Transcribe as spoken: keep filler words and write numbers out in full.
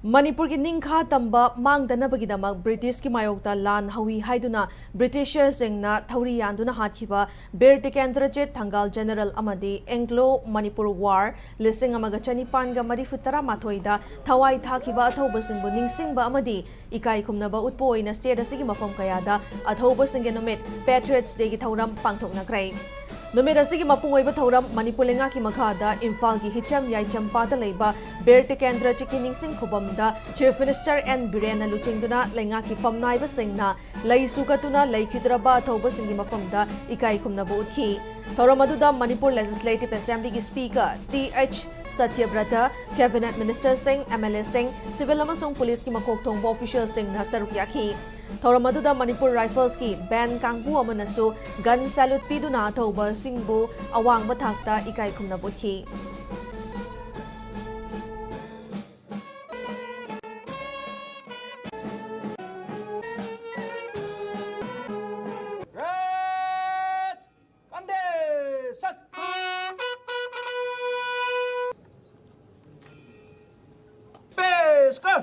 ꯃꯅꯤꯄꯨꯔꯒꯤ ꯅꯤꯡꯈꯥ ꯇꯝꯕ ꯃꯥꯡꯗꯅꯕꯒꯤꯗꯃꯛ ꯕ꯭ꯔꯤꯇꯤꯁꯀꯤ ꯃꯥꯌꯣꯛꯇ ꯂꯥꯟ ꯍꯧꯏ ꯍꯥꯏꯗꯨꯅ ꯕ꯭ꯔꯤꯇꯤꯁꯔꯁꯤꯡꯅ ꯊꯧꯔꯤ ꯌꯥꯟꯗꯨꯅ ꯍꯥꯠꯈꯤꯕ ꯕꯤꯔ ꯇꯤꯀꯦꯟꯗ꯭ꯔꯖꯤꯠ ꯊꯪꯒꯥꯜ ꯖꯦꯅꯔꯦꯜ ꯑꯃꯗꯤ ꯑꯦꯡꯒ꯭ꯂꯣ ꯃꯅꯤꯄꯨꯔ ꯋꯥꯔ ꯂꯤꯁꯤꯡ ꯑꯃꯒ ꯆꯅꯤꯄꯥꯟꯒ ꯃꯔꯤꯐꯨ ꯇꯔꯥꯃꯥꯊꯣꯏꯗ ꯊꯋꯥꯏ ꯊꯥꯈꯤꯕ ꯑꯊꯧꯕꯁꯤꯡꯕꯨ ꯅꯤꯡꯁꯤꯡꯕ ꯑꯃꯗꯤ ꯏꯀꯥꯏ ꯈꯨꯝꯅꯕ ꯎꯠꯄ ꯑꯣꯏꯅ ꯁ꯭ꯇꯦꯠ ꯑꯁꯤꯒꯤ ꯃꯐꯝ ꯀꯌꯥꯗ ꯑꯊꯧꯕꯁꯤꯡꯒꯤ ꯅꯨꯃꯤꯠ, Patriots Dayꯒꯤ ꯊꯧꯔꯝ ꯄꯥꯡꯊꯣꯛꯅꯈ꯭ꯔꯦ꯫ ꯅꯨꯃꯤꯠ ꯑꯁꯤꯒꯤ ꯃꯄꯨꯡ ꯑꯣꯏꯕ ꯊꯧꯔꯝ ꯃꯅꯤꯄꯨꯔ ꯂꯩꯉꯥꯛꯀꯤ ꯃꯈꯥꯗ ꯏꯝꯐꯥꯜꯒꯤ ꯍꯤꯆꯝ ꯌꯥꯏꯆꯝꯄꯥꯗ ꯂꯩꯕ ꯕꯤꯔ ꯇꯤꯀꯦꯟꯗ꯭ꯔꯖꯤꯠꯀꯤ ꯅꯤꯡꯁꯤꯡ ꯈꯨꯕꯝꯗ Chief Minister ꯑꯦꯟ ꯕꯤꯔꯦꯟꯅ ꯂꯨꯆꯤꯡꯗꯨꯅ ꯂꯩꯉꯥꯛꯀꯤ ꯐꯝꯅꯥꯏꯕꯁꯤꯡꯅ ꯂꯩꯁꯨ ꯀꯠꯇꯨꯅ ꯂꯩꯈꯤꯗ꯭ꯔꯕ ꯑꯊꯧꯕꯁꯤꯡꯒꯤ ꯃꯐꯝꯗ ꯏꯀꯥꯏ ꯈꯨꯝꯅꯕ ꯎꯠꯈꯤ꯫ ꯊꯧꯔꯝ ꯑꯗꯨꯗ ꯃꯅꯤꯄꯨꯔ Legislative Assemblyꯒꯤ Speaker T H Satyabrata, Cabinet Ministerꯁꯤꯡ, ꯑꯦꯝ ꯑꯦꯜ ꯑꯦꯁꯤꯡ, civil ꯑꯃꯁꯨꯡ ꯄꯨꯂꯤꯁꯀꯤ ꯃꯀꯣꯛ ꯊꯣꯡꯕ officialꯁꯤꯡꯅ ꯁꯔꯨꯛ ꯌꯥꯈꯤ꯫ ꯊꯧꯔꯝ ꯑꯗꯨꯗ ꯃꯅꯤꯄꯨꯔ Riflesꯀꯤ band ꯀꯥꯡꯕꯨ ꯑꯃꯅꯁꯨ gun salute ꯄꯤꯗꯨꯅ ꯑꯊꯧꯕꯁꯤꯡꯕꯨ ꯑꯋꯥꯡꯕ ꯊꯥꯛꯇ ꯏꯀꯥꯏ ꯈꯨꯝꯅꯕ ꯎꯠꯈꯤ꯫ Red! Kande! Sas! Peska!